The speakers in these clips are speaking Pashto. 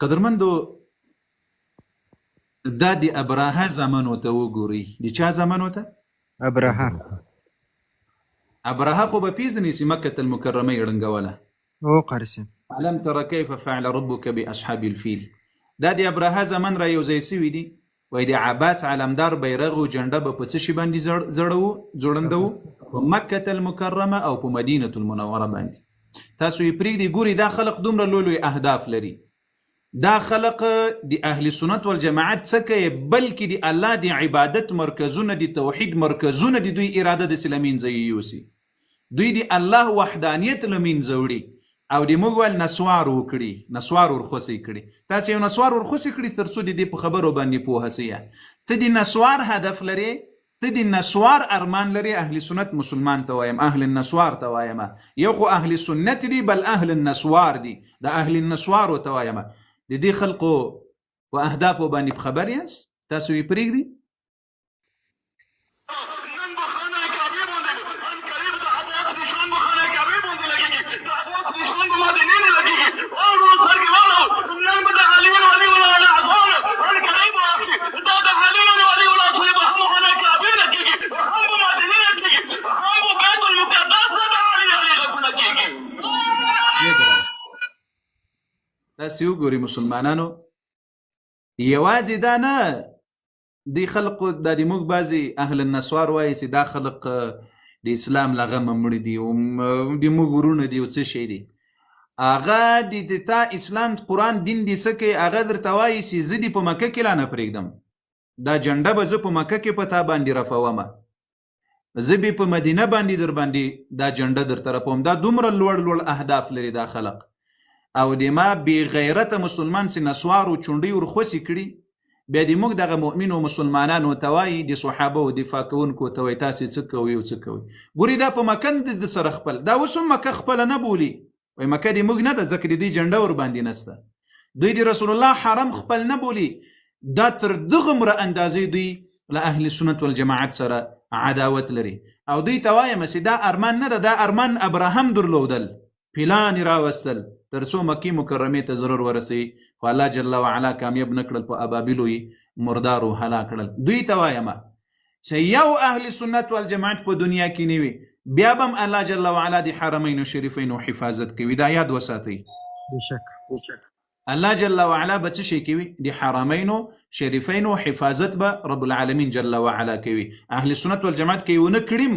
قدرمندو دا د ابراهه زامنو ته وګورئ. د چا زامنو ته؟ ابرهه. ابرهه خو به پیژنې چې مکة المکرمه یې ړنګوله. او قاري صاحب. الم تر کیف فعل ربک باصحاب الفیل. دا د ابرهه زامن را یو ځای سوي دي. وایي د عباس علمدار بیرغ او جنډه به په څه شي باندې ځړوو ځوړندوو؟ په مکة المکرمه او په مدینة المنوره باندې. تاسو یې پرېږدئ، ګورئ دا خلق دومره لوی لوی اهداف لري. دا خلق د اهل سنت والجماعت څه کوي، بلکې د الله د عبادت مرکزونه، د توحید مرکزونه د دوی اراده داسې له مینځه یې یوسي. دوی د الله وحدانیت له مینځه وړي او د موږ ول نسوار وکړي، نسوار ورخوسي کړي. تاسو یو نسوار ورخوسي کړي ترڅو د دې په خبرو باندې پوه سئ. ته د نسوار هدف لرې، ته د نسوار ارمان لرې، اهل سنت مسلمان ته وایم، اهل النسوار ته وایم. یو خو اهل سنت دي، بل اهل النسوار دي، د اهل النسوارو ته وایم. د دې خلقو په اهدافو باندې خبر یاست؟ تاسو یې پرېږدي؟ نن به خانه کعبې باندې ان قریب د عباس نشان به خانه کعبې باندې لګېږي، د عباس نشان به مدینې نه لګېږي. واورو سترګې واړو، نن به د علي ولي الله اذان ان قریب واخلي، دا د علي ولي الله سره به هم خانه کعبې لګېږي، هم به مدینې لګېږي، هم به بیت المقدس نه د علي علي غږونه کېږي. تاسې وګورئ مسلمانانو، یوازې دا نه دی خلقو، دا د موږ بعضې اهل النسوار وایي چې دا خلق د اسلام له غمه مړه دي او د موږ وروڼه دي او څه شی دي. هغه د تا اسلام قرآن دین دې څه کوي؟ هغه درته وایي چې زه دې په مکه کې لا نه پرېږدم، دا جنډه به زه په مکه کې په تا باندې رفومه، زه به په مدینه باندې در باندې دا جنډه درته رپوم. دا دومره لوړ لوړ اهداف لري دا خلق. او د ما بې غیرته مسلمان چې نسوار او چونډۍ ورخوسې کړي، بیا د موږ دغه مؤمنو مسلمانانو ته وایي، د صحابه او دفاع کوونکو ته وایي تاسې څه کوئ او څه کوئ. ګوري دا په مکه نه د سره خپل، دا اوس هم مکه خپله نه بولي، وایي مکه د موږ نه ده ځکه د دوی جنډه ورباندې نسته. دوی د رسول الله حرم خپل نه بولي. دا تر دغومره اندازې دوی له اهل سنت والجماعت سره عداوت لري. او دوی ته وایم چې دا ارمان نه ده، دا ارمان ابراهم درلودل، پلان یې راوستل تر څو مکې مکرمې ته ضرر ورسوي، خو الله جل وعلا کامیاب نه کړل، په ابابیلو یې مردارو هلاک کړل. دوی ته وایم چې یو اهل سنت والجماعت په دنیا کې نه وي، بیا به هم الله جل وعلا د حرمینو شریفینو حفاظت کوي. دا یاد وساتئ. بېشک. الله جل وعلا به څه شی کوي؟ د حرمینو شریفینو حفاظت به رب العالمین جل وعلا کوي. اهل سنت والجماعت کې ونه کړیم،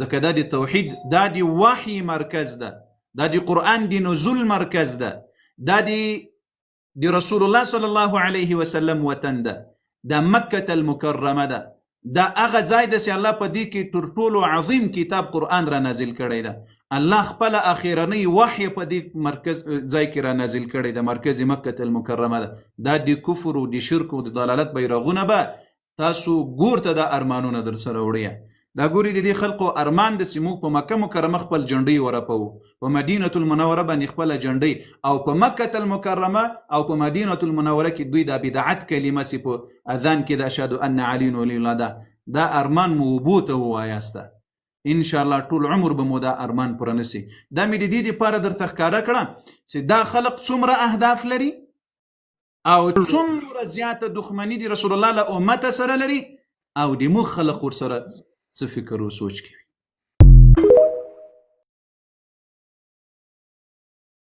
ځکه دا د توحید، دا د وحی مرکز ده، دا د قرآن د نزول مرکز ده، دا د رسول الله صلی الله علیه وسلم وطن ده، دا مکة المکرمه ده، دا هغه ځای ده چې الله په دې کې تر ټولو عظیم کتاب قرآن را نازل کړی ده. الله خپله اخیرنۍ وحی په دې مرکز ځای کې را نازل کړی ده، مرکز مکة المکرمه ده. دا د کفر او د شرک او د ضلالت بیرغونه به تاسو ګور ته دا ارمانونه در سره وړي. دا ګوري د دې خلقو ارمان د چې موږ په مکه مکرمه خپل جنډۍ ورپوو، په مدینة المنوره باندې خپله جنډۍ، او په مکة المکرمه او په مدینة المنوره کې دوی دا بدعت کلمه چې په اذان کې د اشهد ان علی ولی الله ده، دا ارمان مو اوبو ته ووایاسته. انشاءالله ټول عمر به مو دا ارمان پوره نه سي. دا مې د دې دپاره درته ښکاره کړه چې دا خلق څومره اهداف لري او څومره زیاته دښمني د رسول الله له امته سره لري، او د موږ خلق ورسره څه فکر او سوچ کوي.